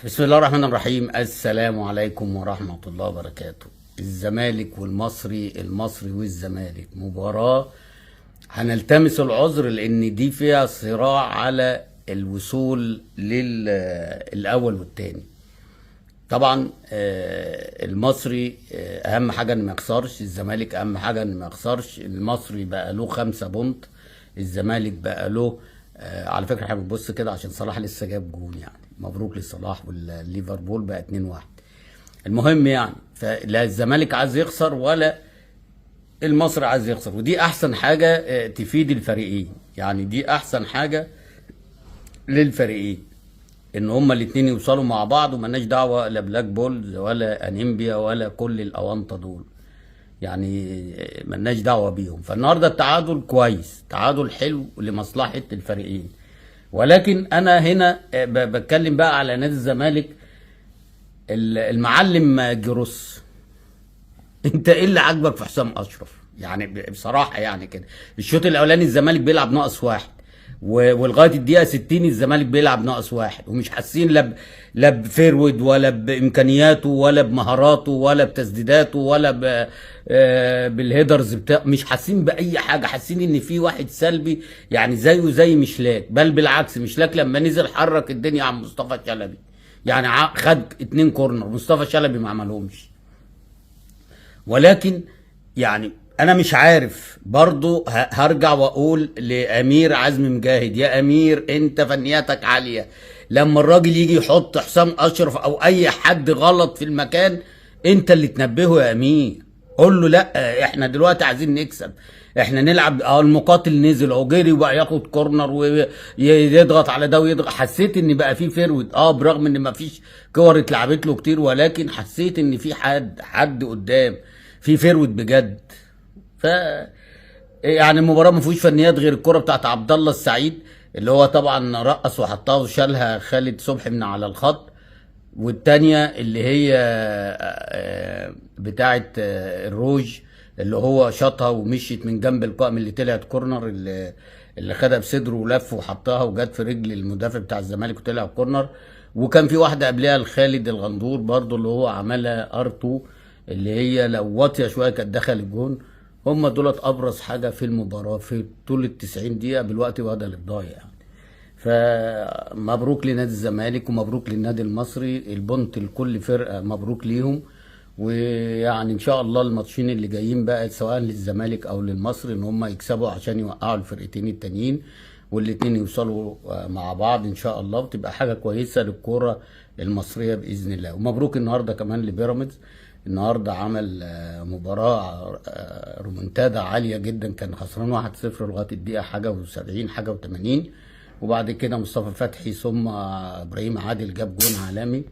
بسم الله الرحمن الرحيم. السلام عليكم ورحمة الله وبركاته. الزمالك والمصري، المصري والزمالك، مباراة هنلتمس العذر لأن دي فيها صراع على الوصول للأول والتاني. طبعا المصري أهم حاجة إن ما يخسرش، الزمالك أهم حاجة إن ما يخسرش. المصري بقى له 5 بونت، الزمالك بقى له على فكرة احنا بنبص كده عشان صلاح لسه جاب جون، يعني مبروك لصلاح والليفربول بقى 2-1. المهم يعني فلا الزمالك عايز يخسر ولا المصري عايز يخسر، ودي احسن حاجة تفيد الفريقين، يعني دي احسن حاجة للفريقين ان هما الاتنين يوصلوا مع بعض، ومالناش دعوة لا بلاك بولز ولا انيمبيا ولا كل الاونطة دول، يعني مالناش دعوة بيهم. فالنهاردة التعادل كويس، تعادل حلو لمصلحة الفريقين. ولكن انا هنا بتكلم بقى على نادي الزمالك، المعلم جروس، انت ايه اللي عاجبك في حسام اشرف؟ يعني بصراحة يعني كده الشوط الاولاني الزمالك بيلعب ناقص واحد، ولغاية الدقيقة 60 الزمالك بيلعب ناقص واحد، ومش حاسين لا ب forward ولا بامكانياته ولا بمهاراته ولا بتسديداته ولا بال headers بتاع، مش حاسين باي حاجة، حاسين ان في واحد سلبي يعني زيه زي مشلاك، بل بالعكس مشلاك لما نزل حرك الدنيا عن مصطفى شلبي، يعني خد 2 corner مصطفى شلبي ما عملهمش. ولكن يعني انا مش عارف برضو هرجع واقول لامير عزمي مجاهد، يا امير انت فنياتك عالية، لما الراجل يجي يحط حسام اشرف او اي حد غلط في المكان انت اللي تنبهه يا امير، قول له لا احنا دلوقتي عايزين نكسب، احنا نلعب. المقاتل نزل او جري وبقى ياخد corner ويضغط على ده ويضغط، حسيت ان بقى في forward، برغم ان ما فيش كور اتلعبت له كتير، ولكن حسيت ان في حد قدام، في forward بجد. ف يعني المباراة ما فيهوش فنيات غير الكره بتاعت عبد الله السعيد اللي هو طبعا رقص وحطها وشالها خالد صبحي من على الخط، والتانية اللي هي بتاعت الروج اللي هو شاطها ومشيت من جنب القائم اللي طلعت corner، اللي خدها بصدره ولف وحطها وجت في رجل المدافع بتاع الزمالك وطلع corner. وكان في واحدة قبلها لخالد الغندور برضو اللي هو عملها ار2 اللي هي لو واطية شوية كانت دخل الجون. هم دولت ابرز حاجة في المباراة في طول ال90 دقيقة بالوقت بدل الضايع يعني. فمبروك لنادي الزمالك ومبروك للنادي المصري، البونت لكل فرقة مبروك ليهم. ويعني ان شاء الله الماتشين اللي جايين بقى سواء للزمالك او للمصري ان هم يكسبوا عشان يوقعوا الفرقتين التانيين، والاتنين يوصلوا مع بعض ان شاء الله، وتبقى حاجة كويسة للكورة المصرية بإذن الله. ومبروك النهاردة كمان لبيراميدز، النهاردة عمل مباراة رومنتادا عالية جدا، كان خسران 1-0 لغاية الدقيقة حاجة وسبعين حاجة وتمانين، وبعد كده مصطفى فتحي ثم ابراهيم عادل جاب جون عالمي،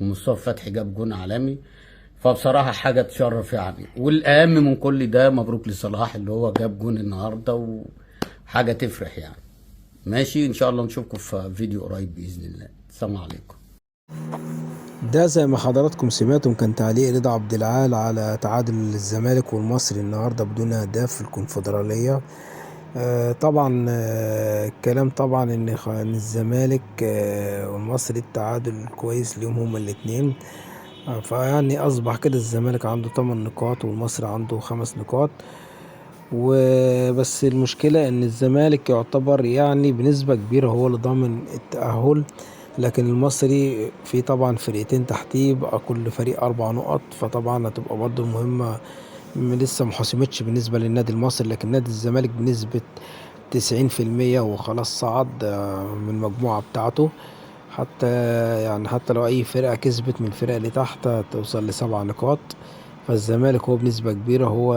ومصطفى فتحي جاب جون عالمي. فبصراحة حاجة تشرف يعني. والأهم من كل ده مبروك لصلاح اللي هو جاب جون النهاردة، وحاجة تفرح يعني. ماشي، إن شاء الله نشوفكم في فيديو قريب بإذن الله. السلام عليكم. ده زي ما حضراتكم سمعتم كان تعليق رضا عبد العال على تعادل الزمالك والمصري النهارده بدون اهداف في الكونفدراليه. طبعا، الكلام طبعا ان الزمالك والمصري التعادل كويس ليهم هما الاتنين، فيعني اصبح كده الزمالك عنده 8 نقاط والمصري عنده 5 نقاط. وبس المشكلة ان الزمالك يعتبر بنسبة كبيرة هو اللي ضامن التأهل، لكن المصري في طبعا فرقتين تحتيه بقى كل فريق 4 نقط، فطبعا هتبقى برضو المهمة لسه ما حسمتش بالنسبة للنادي المصري. لكن نادي الزمالك بنسبة تسعين في المية وخلاص صعد من المجموعة بتاعته، حتى لو أي فرقة كسبت من الفرق اللي تحت توصل ل7 نقاط، فالزمالك هو بنسبة كبيرة هو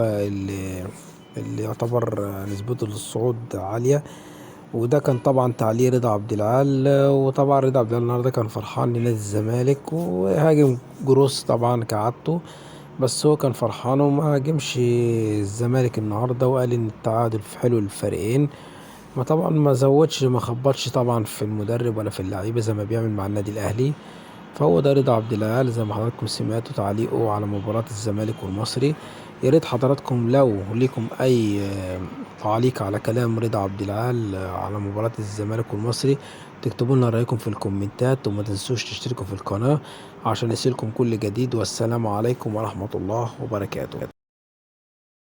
اللي يعتبر نسبته للصعود عالية. وده كان طبعا تعليق رضا عبد العال، وطبعا رضا عبد العال النهارده كان فرحان لنادي الزمالك وهاجم جروس طبعا كعادته، بس هو كان فرحان وما هاجمش الزمالك النهارده، وقال ان التعادل في حلو للفريقين. ما طبعا ما زودش ما خبطش طبعا في المدرب ولا في اللعيبه زي ما بيعمل مع النادي الاهلي. فهو ده رضا عبد العال زي ما حضراتكم سمعتوا تعليقه على مباراه الزمالك والمصري. يا ريت حضراتكم لو ليكم اي تعليق على كلام رضا عبد العال على مباراة الزمالك والمصري تكتبوا لنا رأيكم في الكومنتات، وما تنسوش تشتركوا في القناة عشان يصلكم كل جديد. والسلام عليكم ورحمة الله وبركاته.